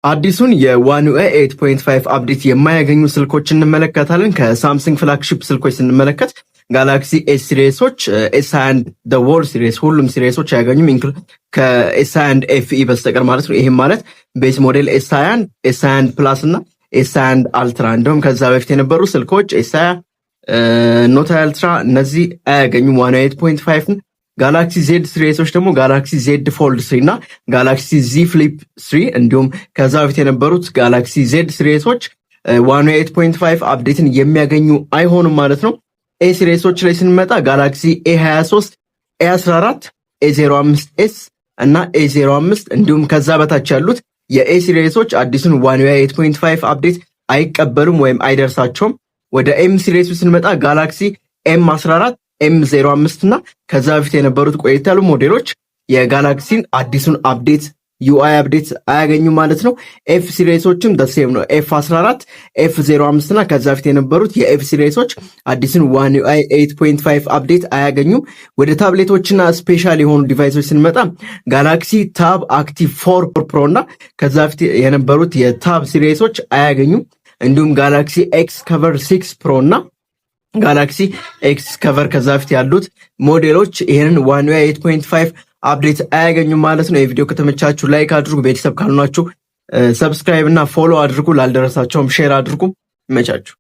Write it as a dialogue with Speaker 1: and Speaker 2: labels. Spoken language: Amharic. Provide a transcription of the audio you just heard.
Speaker 1: አዲሱን የ One UI 8.5 update የማያገኙ ስልኮች እንመለከታለን። ከሳምሰንግ flagship ስልኮች ስንመለከት ጋላክሲ S series ኦች፣ S 21 the whole series፣ ሁሉም series ኦች አያገኙም ከ S 21 FE በስተቀር ማለት ነው። ይህም ማለት base model S 21፣ S 21 Plus እና S 21 Ultra፣ እንዲሁም ከዛ በፊት የነበሩ ስልኮች S 20፣ Note Ultra፣ እነዚህ አያገኙም One UI 8.5ን። ጋላክሲ Z series ኦች ደግሞ ጋላክሲ Z Fold 3 እና ጋላክሲ Z Flip 3፣ እንዲሁም ከዛ በፊት የነበሩት ጋላክሲ Z series ኦች One UI 8.5 update ን የሚያገኙ አይሆኑም ማለት ነው። A series ኦች ላይ ስንመጣ ጋላክሲ A 23፣ A 14፣ A 05 S እና A 05፣ እንዲሁም ከዛ በታች ያሉት የ A series ኦች አዲሱን One UI 8.5 update አይቀበሉም ወይም አይደርሳቸውም። ወደ M series ኡ ስንመጣ ጋላክሲ M 14፣ M 05 እና ከዛ በፊት የነበሩት ቆየት ያሉ ሞዴሎች የጋላክሲን አዲሱን update UI update አያገኙም ማለት ነው። F series ኦችም the same ነው። F 14፣ F 05 እና ከዛ በፊት የነበሩት የ F series ኦች አዲሱን One UI 8.5 update አያገኙም። ወደ ታብሌቶችና special የሆኑ device ኦች ስንመጣ ጋላክሲ Tab Active 4 Pro እና ከዛ በፊት የነበሩት የ Tab series ኦች አያገኙም። እንዲሁም ጋላክሲ XCover 6 Pro እና ጋላክሲ XCover ከዛ በፊት ያሉት ሞዴሎች ይህንን One UI 8.5 update አያገኙም ማለት ነው። የቪዲዮ ከተመቻችሁ like አድርጉ። ቤተሰብ ካልሆናችሁ subscribe እና follow አድርጉ። ላልደረሳቸውም share አድርጉ። ይመቻችሁ።